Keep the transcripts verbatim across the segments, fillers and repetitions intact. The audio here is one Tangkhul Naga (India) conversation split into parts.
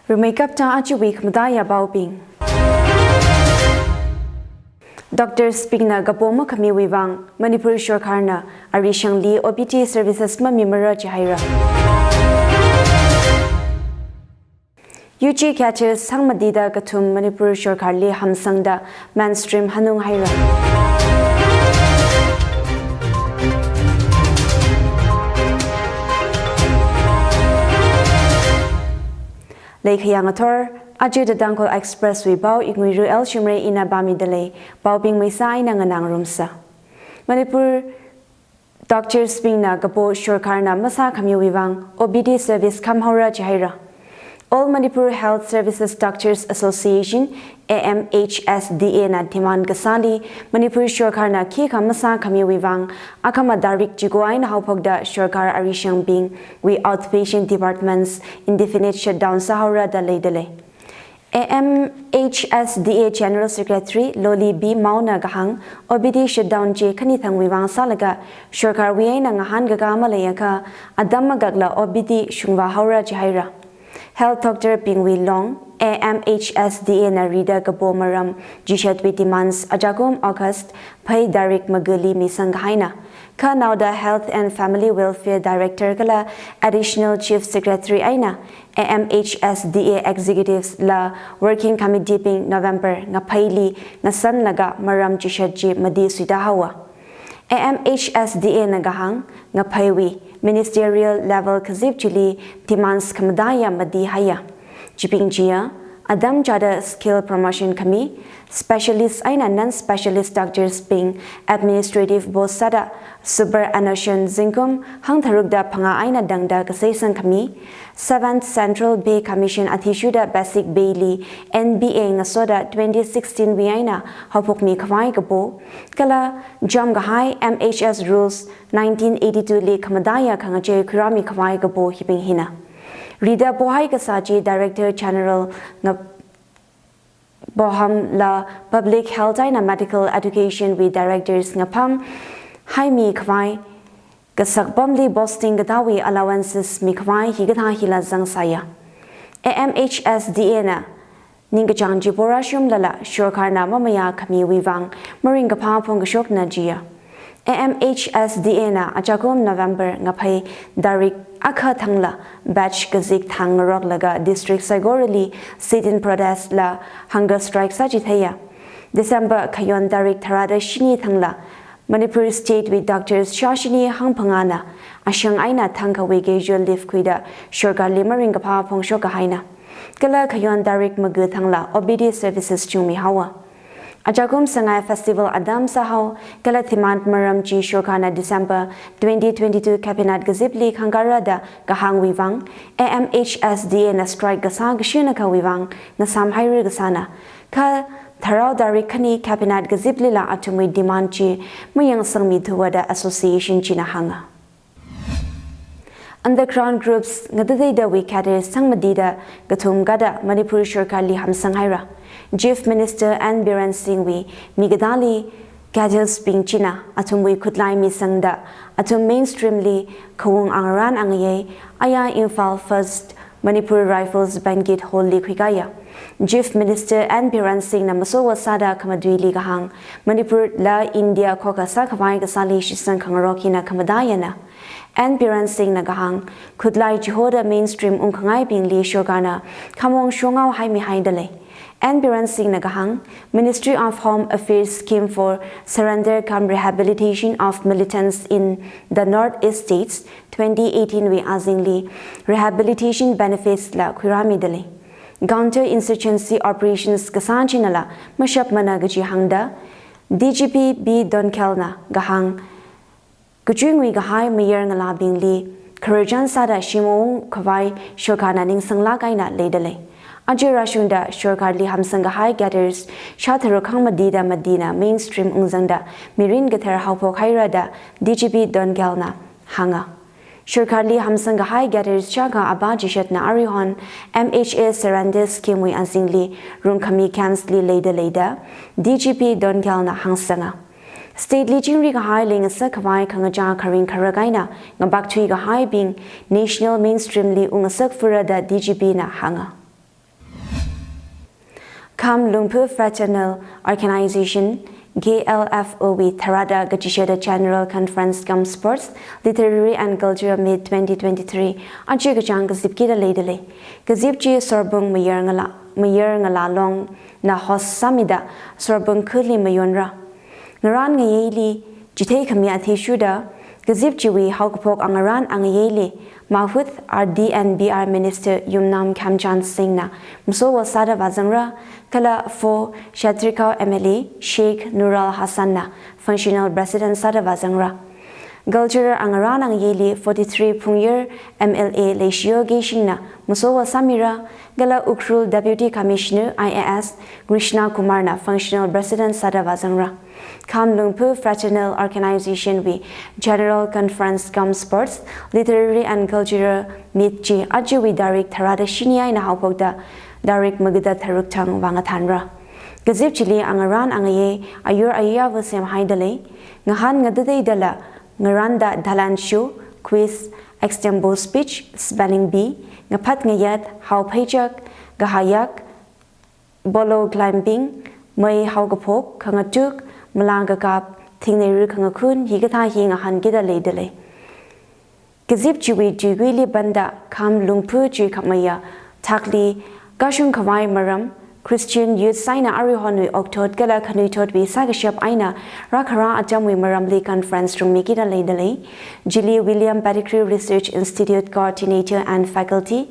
Rimeikapta ajawui khamataiya paobing. Doctors bingna kapo makhamiwui vang Manipur sorkarna arishangli O P D services mamimara jihaira. U G cadres sangmatida kathum Manipur sorkarli hamsangda mainstream hanung haira. Leikhayang athor, aja The Tangkhul Express wui pao Inguiru L Shimray ina pāmidalei, paobing maisa eina nganāngarumsa. Manipur doctors bingna kapo sorkarna masākhamiwui vang O P D service khamhaora jihaira. All Manipur Health Services Doctors Association, A M H S D A na demand kasāli, Manipur sorkarna khikha masākhamiwui vang akhama tarik chiko eina haophokda sorkar arishangbingwui outpatient departments indefinite shutdown sāhaora da leidalei. A M H S D A General Secretary Loli B Mao na kahāng, O P D shutdown chi khani thangwui vang sālaga sorkarwui eina ngahānkaka maleiakha, atam makakla O P D shungvāhaora jihaira. Health doctor bingwui long, A M H S D A na rida kapo maram chishatwui demands ajakum August phei tarik maguli misangkahaina. Kha naoda Health and Family Welfare Director kala Additional Chief Secretary eina A M H S D A executives la working committee bing November ngapheili ngasanlaga maram chishat chi mati suita haowa. A M H S D A na kahāng, ngapheiwui ministerial level kazip chili demands khamataiya mati haiya. Chibing chiya, atam chāda skill promotion khami, specialist eina non-specialist doctors bing administrative post sāda superannuation zingkum hangtharukda phangā eina tangda kaseisang khami, Seventh Central Pay Commission athishurda basic pay li N P A ngasoda twenty sixteen wui eina haophokmi khavai kapo, kala chāmkahai M H S rules nineteen eighty-two li khamataiya khangachei khuirāmi khavai kapo hibing hina. Rida pohai kasā chi Director General nga poham la Public Health eina Medical Education wui directors ngapham haimi khavai, kasak pamli posting katāwui allowances mikhavai hikathā hila zangsāya. A M H S D A na ningkachāng chi porāshumlala sorkarna mamayākhamiwui vang maringkaphā phongkashokna jiya. A M H S D A na ajakum November ngaphei tarik akha thangla batch kazik thang ngaroklaga district saikorali sit-in protest la hunger strike sāchitheiya. December khayon tarik tharāda shini thangla Manipur State wui doctors shāshini hangphangāna ashang eina thangkhawui casual leave khuida sorkarli maringkaphā phongshok kahaina. Kala khayon tarik maga thangla O P D services chungmi haowa. Ajakum Sangai Festival atam sāhao, kala demand maram chi sorkarna December twenty twenty-two Cabinet kazipli khangkāra da kahāngwui vang, A M H S D A na strike kasā kashina khawui vang ngasām haira kasāna. Kha tharao tarik khani Cabinet kaziplila athumwui demand chi mayangsangmi thuwa da association china hānga. Underground groups ngatateidawui cadres sangmatida kathum kada Manipur sorkarli hamsang haira. Chief Minister N Biren Singh wui mikadāli cadres bing china athumwui khutlai misangda athum mainstream li khawung angarān angayei aya Imphal First Manipur Rifles Banquet Hall li khuikāya. Chief Minister N Biren Singh na masowa sāda khamatuili kahāng, Manipur la India khokkha sākhavai kasāli shitsang khangarok hina khamataiya na. N Biren Singh na kahāng, khutlai chihoda mainstream ungkhangaibingli sorkarna khamong shongao haimihaidalei. N Biren Singh na kahāng, Ministry of Home Affairs Scheme for Surrender cum Rehabilitation of Militants in the North East States twenty eighteen wui azingli rehabilitation benefits la khuirāmidalei. Counter insurgency operations kasā chinala mashapmana kaji hāngda, D G P B Dongkhel na kahāng, kachuingui kahai mayar ngalābingli khararchan sāda shim ungkhavai sorkarna ningsanglāk eina leidalei. Aja rāshungda sorkarli hamsang kahai cadres shātharuk hangmatida matina mainstream ungzangda mirin kathar haophok haira da D G P Dongkhel na hānga. Sorkarli hamsang kahai cadres shākha apā chishatna aruihon M H A surrender scheme wui azingli rungkhami camps li leidalei da D G P Dongkhel na hāngsanga. State li chingri kahai leingasak khavai khangachā kharing kharak eina ngapakthui kahaibing national mainstream li ungngasak fura da D G P na hānga. Kham Lungphu Fraternal Organization, K L F O wui tharāda kachisheda General Conference cum Sports, Literary and Cultural Meet twenty twenty-three aja kachāng kazipkida leidalei. Kazip chi Sorbung Mayar Ngala, Mayar Ngala Longna host sāmida Sorbung khali mayonra. Ngarān ngayeili chitheikhami athishurda, kazip chiwui haokaphok angarān angayeili Mahut R D and B R Minister Yumnam Khemchand Singh na masowo sāda vāzangra, kala Fo Shetrikhao M L A Sheikh Noorul Hassan na Functional President sāda vāzangra. Cultural angarān angayeili forty-three Phungyar M L A Leishiyo Keishing na masowo sāmira, kala Ukhrul Deputy Commissioner I A S Krishna Kumar na Functional President sāda vāzangra. Kham Lungphu Fraternal Organization wui General Conference cum Sports, Literary and Cultural Meet chi ajawui tarik tharāda shini eina haophokda tarik magada tharuk thang vāngathānra. Kazip chili angarān angayei ayur ayava semhaidalei, ngahān ngatateidala ngarānda talent show, quiz, extempore speech, spelling bee, ngaphat ngayat, haopheichak, kahayak, polo climbing, mei haokaphok, khangatuk, malā kakap, thingneira khangakhun, hikathā hi ngahānkida leidalei. Kazip chiwui tuikuili panda Kham Lungphu chi khamayā thakli kashung khavai maram, Christian Youth eina aruihonwui okthot kala khanuithotwui sākashap eina rākhara atamwui maramli conference rungmikida leidalei. Chili William Pettigrew Research Institute Coordinator and Faculty,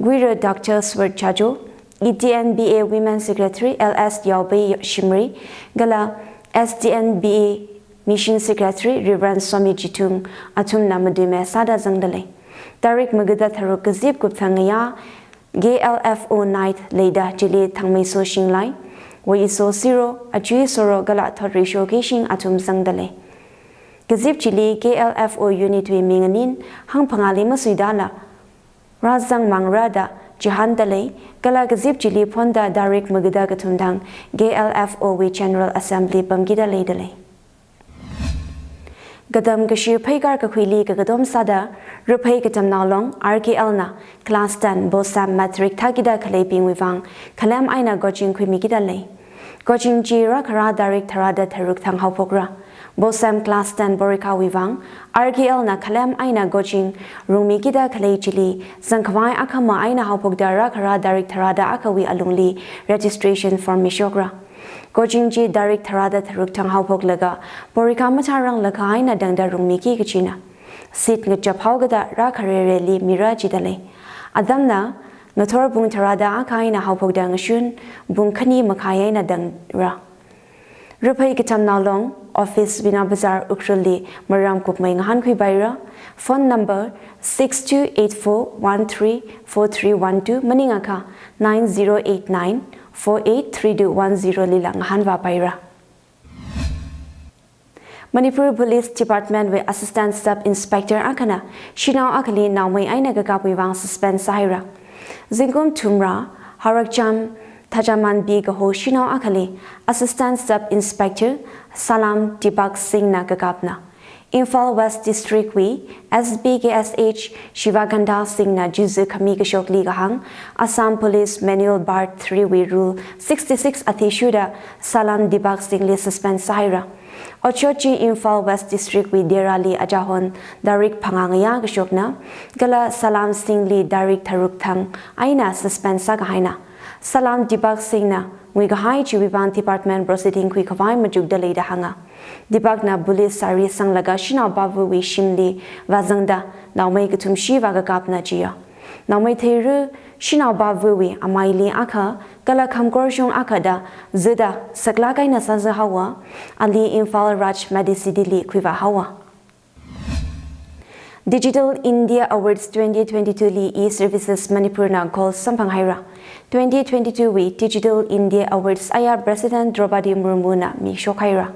Guira Doctor Sword Chajo, E T N B A Women Secretary L S Yaobei Shimray, kala S T N B A Mission Secretary Reverend Somi Chithung athumna matuime sāda zangdalei. Tarik magada tharuk kazip kupthang ngayā K L F O Night leida chili Thangmeiso Shinglai, Woiso Siro, Achui Soro kala Thotrisho Keishing athum zangdalei. Kazip chili K L F O Unit wui mi nganin hangphangāli masuidala rāzangmangra da chihāndalei, kala kazip chili phonda tarik magada kathum thang K L F O wui General Assembly pamkida leidalei. Katam kashi pheikar kakhuili kakatom sāda Raphei Katamnao Long R K L na Class ten BOSAM Matric thākida khaleibingwui vang khalem eina coaching khuimikida lei. Coaching chi rākhara tarik tharāda tharuk thang haophokra. BOSAM Class ten porikhawui vang R K L na khalem eina coaching rungmikida khalei chili zangkhavai akhama eina haophokda rākhara tarik tharāda akhawui alungli registration form mishokra. Coaching chi tarik tharāda tharuk thang haophoklaga porikha machāranglakha eina tangda rungmiki kachina. Seat ngachap haokada rākharereli mira jidalei. Atamna ngathor pung tharāda akha eina haophokda ngashun pung khani makhai eina tangra. Raphei Katamnao Long, Office Bina Bazar, Ukhrulli maram kupmei ngahānkhuipaira. Phone number six two eight four one three four three one two maningakha nine zero eight nine four eight three two one zero lila ngahānvāpaira. Manipur Police Department wui Assistant Sub Inspector akhana shanao akhali naomei eina kakapwui vang suspend sāhaira. Zingkum thumra Harakcham Thajamanbi kaho shanao akhali Assistant Sub Inspector Salam Deepak Singh na kakapna. Imphal West District wui S B K S H Shivakanta Singh na juzu khami kashokli kahāng Assam Police Manual Part three wui Rule sixty-six athishurda Salam Deepak Singh li suspend sāhaira. Otshot chi Imphal West District wui Derali achahon tarik phangā ngayā kashokna, kala Salam Singh li tarik tharuk thang eina suspend sākahaina. Salam Deepak Singh na nguikahai chiwui vang department proceeding khuikhavai machukda leida hānga. Deepak na police sari sanglaga shanao pavawui shimli vāzangda naomei kathum shi vākakapna jiya. Naomei theiru shanao pavawui amaili akha kala khamkorshung akha da zida saklāk eina sāzā haowa, ali Imphal Raj Medicity li khuivā haowa. Digital India Awards twenty twenty-two li E-Services Manipur na gold samphanghaira. Twenty twenty-two wui Digital India Awards aya President Draupadi Murmu na mishokhaira.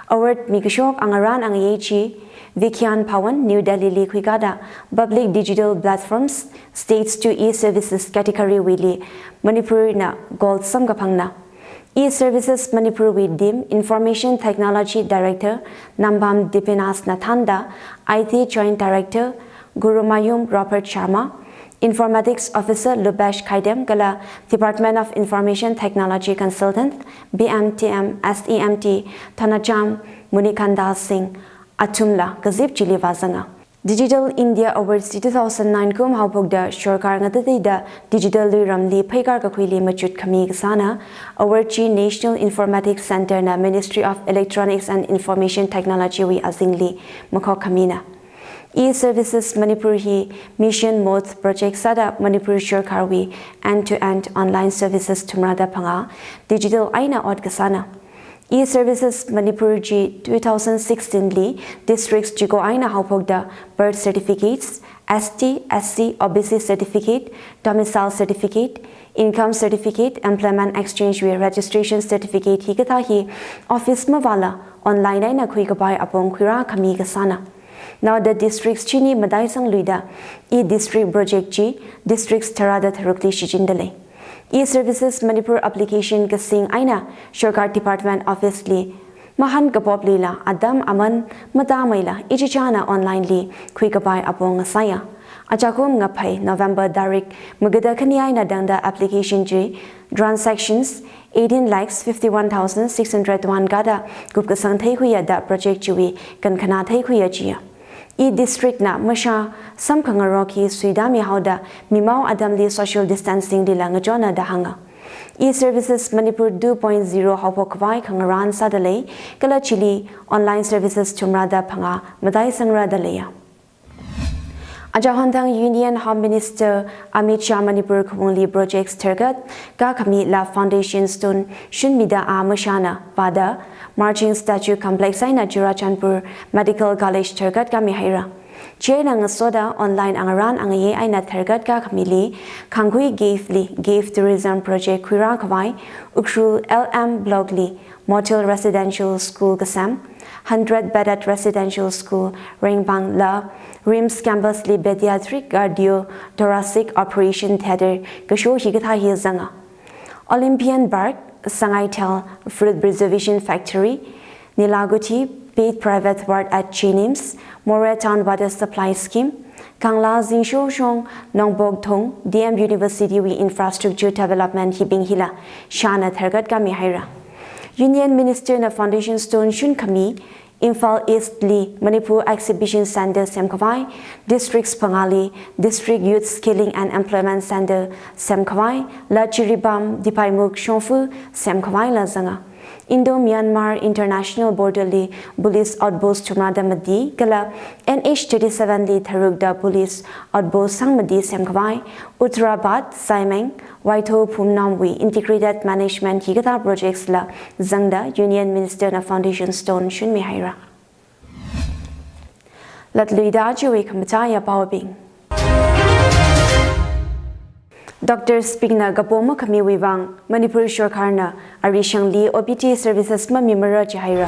Award mikashok angarān angayei chi Vigyan Bhawan, New Delhi li khuikada Public Digital Platforms, States to E-Services category wuili Manipur na gold samkaphangna. E-Services Manipur wui team Information Technology Director Nambam Dipinas na thānda, I T Joint Director Gurumayum Robert Sharma, Informatics Officer Lubesh Khaidem kala Department of Information Technology Consultant, B M T M, S E M T, Thonacham Munikanda Singh athumla kazip chili vāzanga. Digital India Awards two thousand nine kum haophokda sorkar ngatatida digital luiramli pheikar kakhuili machut khami kasāna. Award chi National Informatics Centre na Ministry of Electronics and Information Technology wui azingli makhok khamina. E-Services Manipur hi Mission Mode project sāda Manipur sorkarwui end-to-end online services thumrada phangā digital eina ot kasāna. E-Services Manipur chi two thousand sixteen li districts chiko eina haophokda birth certificates, S T, S C, O B C certificate, domicile certificate, income certificate, employment exchange wui registration certificate hikathā hi office mavāla online eina khuikapai apong khuirā khami kasāna. Naoda districts chili mataisangluida e-district project chi districts tharāda tharukli shichinda lei. E-Services Manipur application kasing eina sorkar department office li mahān kapoplila atam aman matāmeila ichichāna online li khuikapai apong ngasāya. Ajakum ngaphei November tarik magada khani eina tangda application chi transactions eighteen lakhs fifty-one thousand six hundred one kada kupkasang theikhuiya da project chiwui kankhana theikhuiya jiya. E-district na mashā samkhangarok hi suida mihaoda mimao atamli social distancing lila ngachonna da hānga. E-Services Manipur two point zero haophok khavai khangarān sāda lei, kala chili online services thumrada phangā mataisangra da leiya. Aja honthang Union Home Minister Amit Shah Manipur khaungli projects tharkat kakhami la foundation stone shunmida a mashāna vāda marching statue complex eina Churachandpur Medical College tharkat kami haira. Chieina ngasoda online angarān angayei eina tharkat kakhamili Khangkhui Cave li Cave Tourism Project khuirā khavai, Ukhrul L M Block li Model Residential School kasem, hundred bedded Residential School Rengpang la RIMS Campus li Pediatric Cardio Thoracic Operation Theatre kasho hikathā hi zanga. Olympian Park, Sangaithel Fruit Preservation Factory, Nilaguthi Paid Private Ward at JNIMS, Moreh Town Water Supply Scheme, Kangla Zingshoshong Nongbok Thong, D M University wui infrastructure development hibing hila Shahna tharkat kami haira. Union Minister na foundation stone shun khami, Imphal East li Manipur Exhibition Centre semkhavai, districts phangāli District Youth Skilling and Employment Centre semkhavai, la Jiribam Diphaimukh Shongfa semkhavai la zanga. Indo-Myanmar International Border li Police Outpost thumrada mati, kala N H thirty-seven li tharukda Police Outpost sangmati semkhavai, Uttarabad, Saimeng, Waitho Phumnam wui Integrated Management hikathā projects la zangda Union Minister na foundation stone shunmi haira. Latluida chiwui khamataiya paobing. Doctors bingna kapo makhamiwui vang Manipur sorkarna arishangli O P D services mamimara jihaira.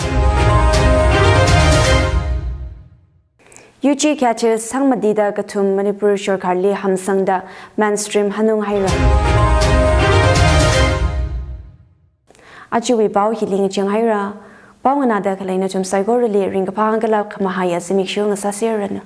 U G cadres sangmatida kathum Manipur sorkarli hamsangda mainstream hanung haira. Achiwui pao hili ngachang haira. Pao nganāda khalei nathum saikorali ringkaphā kala khamahaiya zimiksho ngasāserranu.